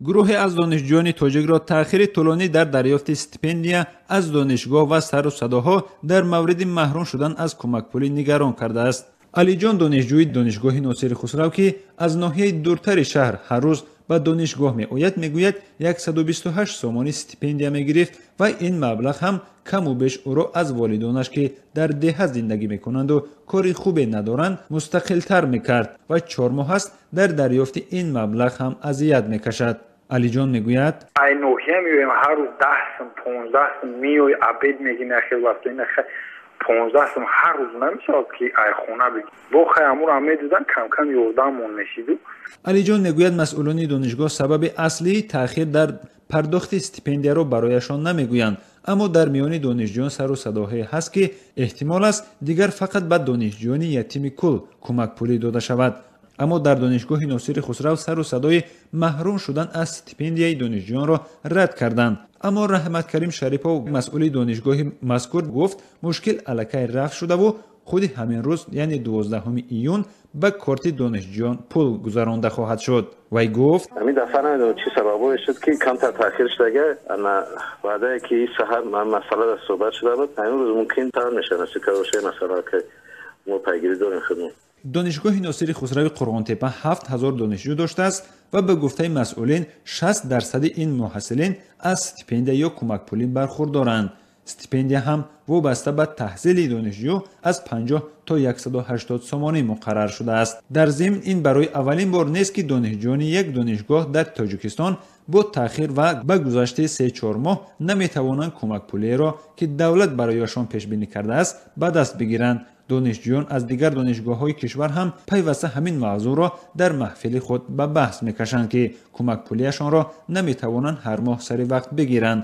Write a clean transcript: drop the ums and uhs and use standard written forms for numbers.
Гурӯҳе аз донишҷӯёни тоҷикро таъхири тӯлонӣ дар дарёфти стипендия аз донишгоҳ ва сару садоҳо дар мавриди маҳрум шудан аз кӯмакпулӣ нигарон кардааст. Алиҷон, донишҷӯи донишгоҳи Носири Хусрав, ки аз ноҳияи дуртари шаҳр ҳар рӯз ба донишгоҳ меояд, мегӯяд, 128 сомонӣ стипендия мегирифт ва ин маблағ ҳам каму беш ӯро аз волидонаш, ки дар деҳа зиндагӣ мекунанду кори хубе надоранд, мустақилтар мекард ва 4 моҳ аст дар дарёфти ин маблағ ҳам азият мекашад. Алиҷон мегӯяд: Ай ноҳия меоем, ҳар рӯз 10 сум, 15 сум меои, обед мегини, хел вақто ина 15 сум ҳар рӯз намешавад, ки ай хона бигӣ. Бо хай амуро медодан, камкам ёрдаммон мешиду. Алиҷон мегӯяд, масъулони донишгоҳ сабаби аслии таъхир дар пардохти стипендияро барояшон намегӯянд, аммо дар миёни донишҷӯён сару садоҳое ҳаст, ки эҳтимол аст, дигар фақат ба донишҷӯёни ятими кул кӯмакпулӣ дода шавад. Аммо дар донишгоҳи Носири Хусрав сару садои маҳрум шудан аз стипендияи донишҷӯёнро рад карданд. Аммо Раҳматкарим Шарипов, масъули донишгоҳи мазкур, гуфт, мушкил аллакай рафъ шудаву худи ҳамин рӯз, яъне 12 июн, ба корти донишҷӯён пул гузаронда хоҳад шуд. Вай гуфт: Ҳамин дафъа намедонам, чӣ сабабое шуд, ки камтар таъхир шудага. Ваъдае ки саҳар масъала суҳбат шуда буд, ҳамин рӯз мумкин тар мешавад карошаи масъала, ки мо пайгирӣ дорем худмон. Донишгоҳи Носири Хусрави Қурғонтепа 7000 донишҷӯ доштааст ва ба гуфтаи масъулин, 60 дарсади ин муҳассилин аз стипендия ё кӯмакпулӣ бархурдоранд. Стипендия ҳам вобаста ба таҳсили донишҷӯ аз 50 то 180 сомонӣ муқаррар шудааст. Дар зимн, ин барои аввалин бор нест, ки донишҷӯёни як донишгоҳ дар Тоҷикистон бо таъхир ва ба гузашти 3-4 моҳ наметавонанд кӯмакпулиеро, ки давлат барояшон пешбинӣ кардааст, ба даст бигиранд. Донишҷӯён аз дигар донишгоҳҳои кишвар ҳам пайваста ҳамин мавзӯъро дар маҳфили худ ба баҳс мекашанд, ки кӯмакпулиашонро наметавонанд ҳар моҳ сари вақт бигиранд.